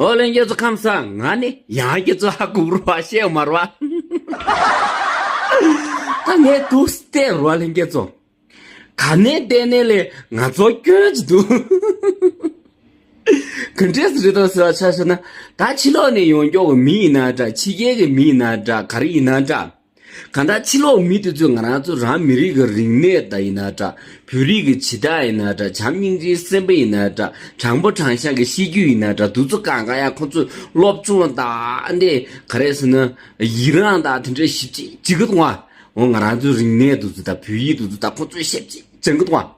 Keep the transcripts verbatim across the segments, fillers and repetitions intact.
ཨོ་ལྷན་རྒྱས་ཚོ་ཁམས་བཟང་། ང་ནི་ཡང་ཁྱེད་ཚོ་ཧ་གོ་རུ་བ་ཤེས་མ་རུ་བ། ད་ངས་འདུག་སྟེར་རུ་བ་ལྷན་རྒྱས་ཚོ། ག་ནས་བལྟས་ནས་ལས་ང་ཚོ་སྐྱོན་གྱི་འདུག་ག་འདྲས་རེད་དོ་ཟེར་བ་ཆ་བཞག་ན། ད་ཕྱི་ལོགས་ནས་ཡོང་མཁན་གྱི་མི་ཡིན་ན་འདྲ། ཕྱི་རྒྱལ་གྱི་མི་ཡིན་ན་འདྲ། ག་རེ་ཡིན་ན་འདྲ། གང་ལྟར་ཕྱི་ལོགས་མི་དེ་ཚོས་ང་རང་ཚོ་རང་མི་རིགས་ཀྱི་རིག་གནས་དང་ཡིན་ན་འདྲ། བོད་རིགས་ཀྱི་བྱེད་སྟངས་ཡིན་ན་འདྲ། བྱམས་སྙིང་རྗེའི་སེམས་པ་ཡིན་ན་འདྲ། དྲང་པོ་དྲང་བཞག་གི་ཤེས་རྒྱུད་ཡིན་ན་འདྲ། དེ་ཚོ་གང་ག་ཡང་ཁོ་ཚོས་སློབ་སྦྱོང་དང་འདི་ག་རེ་ཟེར་ན་ཡི་རངས་དང་དེ་འདྲའི་ཞིབ་ཅིག་བྱེད་ཀྱི་འདུག་བ། འོ་ང་རང་ཚོའི་རིག་གནས་དེ་ཚོ་དང་བོད་ཡིག་དེ་ཚོ་དང་ཁོ་ཚོས་ཞིབ་ཅིག་སྦྱང་གི་འདུག་བ།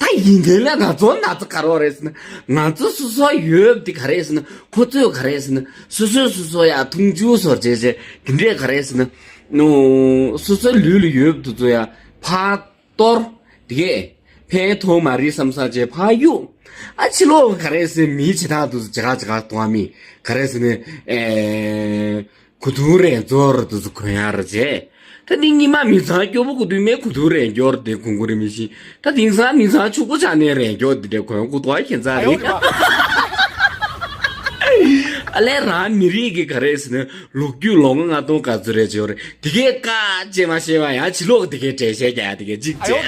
ད་ཡིན་དེ་ལ་ང་ཚོ་ན་ཚ་ག་རེ་རེད་ཟེར་ན། ང་ཚོ་སོ་སོ་ཡོད་དེ་ག་རེ་ཟེར་ན། ཁོ་ཚོས་ག་རེ་ཟེར་ན། སོ་སོས་སོ་སོ་ཡ་མཐོང་ཆུང་བཟོ་བྱས་བྱས་དེ་འདྲས་ག་རེ་ཟེར་ན། ནོ། སོ་སོའི་ལུས་ལ་ཡོད་དེ་ཚོ་ཡ་ཕར་གཏོར། དེ་གས་ཕན་ཐོགས་མ་རེད་བསམ་བསམ་བྱས་ཕར་གཡུག་ཨ་ཕྱི་ལོགས་ག་རེ་ཟེར་མིའི་བྱེད་སྟངས་དེ་ཚོ་ཇ་ག་ཇ་ག་གཏོང་བ་མི་ག་རེ་ཟེར་ན། ཨེ། གོས་ཐུང་རེ་འཛོར་དུ་གོན་ཡར་བྱས། ད་ནི་ཉི་མ་མི་ཚང་སྐྱོ་པོ་གོ་དུས་མེད་གོས་ཐུང་རེ་འགྱོར་དེ་གོན་གོ་རེ་མི་ཤེས། ད་དེང་སང་མི་ཚང་ཕྱུག་པོ་ཆགས་ནས་རེ་འགྱོར་དེ་འདྲ་གོན་གོ་ཐུང་ཁྱེད་ཚང་རེད། ཨ་ལས་རང་མི་རིགས་ཀྱི་ག་རེ་ཟེར་ན་ལོ་རྒྱུས་ལོ་ངོ་ལྔ་སྟོང་ག་ཚོད་རེ་བྱེད་རེད། དེ་གས་ཀ་ཅེ་མ་ཤེས་པ་ཡང་ཕྱི་ལོགས་དེ་གས་འགྲེལ་བཤད་རྒྱག་དེ་གས་གཅིག་བྱས།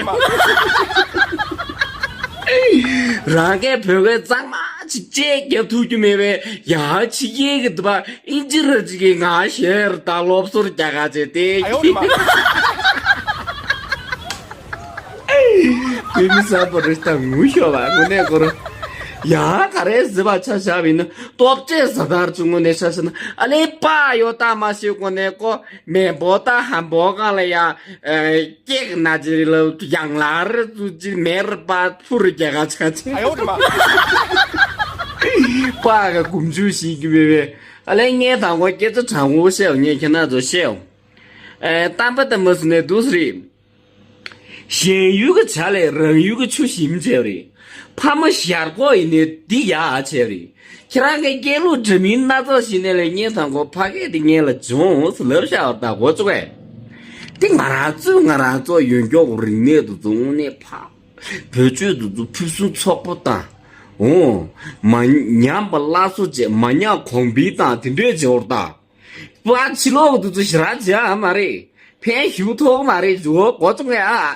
རང་གའི་བོད་སྐད་གཙང་མ་ཅིག་ཅེས་རྒྱབ་ཐུབ་རྒྱུ་མེད་པས་ཡང་ཕྱི་རྒྱལ་གྱི་དུ་བ་ཨིན་ཇི་ར་ཅིག་གི་ང་ཞེར་ད་སློབ་གསོར་རྒྱག་ག་བྱས་ཏེ། དེ་མི་ས་པོ་རི་ཏ་ངུ་ཤོ་བ་དངོས་གནས་སྐོར། ཡང་ག་རེ་ཟེར་བ་ཆ་བཞག་པ་ཡིན་ན་ལྟོ་ཆས་ཟ་དར་བྱུང་ངོ་ནས་ཤ་ཤ་ན་ཨ་ལེ་པ་ཡོ་ཏ་མ་ཤེས་གོ་ནས་ཀོ། མེ་འབོ་ད་ཧམ་འབོ་གང་ལ་ཡ། ཀེག་ན་ཅི་ལ་ཡང་ལ་རི་ཙུ་ཅི་མེ་རི་པ་ཕུ་རི་རྒྱ་ག་ཆ་ཅི། ཨ་ཡོ་དྲི་མ། པ་ག་གུམ་ཆུ་ཞིག་གི་བེ་བེ། ཨ་ལེ་ངས་དང་གོ་སྐད་ཆ་དྲང་པོ་བཤད་ངས་ཁྱེད་རང་ཚོ་བཤད། ཨེ་གཏམ་པ་ད་མ་སུ་ནས་འདུག་སེ་རེད། གཞན་ཡུལ་གྱི་ཇ་ལས་རང་ཡུལ་གྱི་ཆུ་ཞིམ་བྱས་པ་རེད། ཕ་མ་ཞར་གོག་ཡིན་ནའི་འདི་ཡག་བྱས་པ་རེད། ཁྱེད་རང་གི་སྐད་ལུགས་འདྲ་མིན་སྣ་ཚོགས་ཤིག་ནས་ལས་ངས་དང་གོ་ཕ་སྐད་འདི་ངས་ལ་སྦྱོངས་ལབ་བཞག་པར་ད་གོ་བཅུག་གས། འདི་ང་རང་ཚོས་ང་རང་ཚོ་ཡོན་སྐྱོག་རིག་གནས་དུ་བཟུང་ནས་ཕ། བོད་ཆོས་དུ་བཟུང་ཕུན་སུམ་ཚོགས་པོ་དང་། འོ། མ་ཉམས་པ་སླར་གསོ་བྱས་མ་ཉམས་གོང་འཕེལ་དང་དེ་འདྲས་བྱེད་བར་ད། པ་ཕྱི་ལོགས་དུ་ཚོ་ཞི་ར་བྱེད་ཨ་མ་རེད། ཕན་ཞུ་ཐོག་མ་རེད་འཇུ་བོ་གོ་བཅུག་གས་ཨ།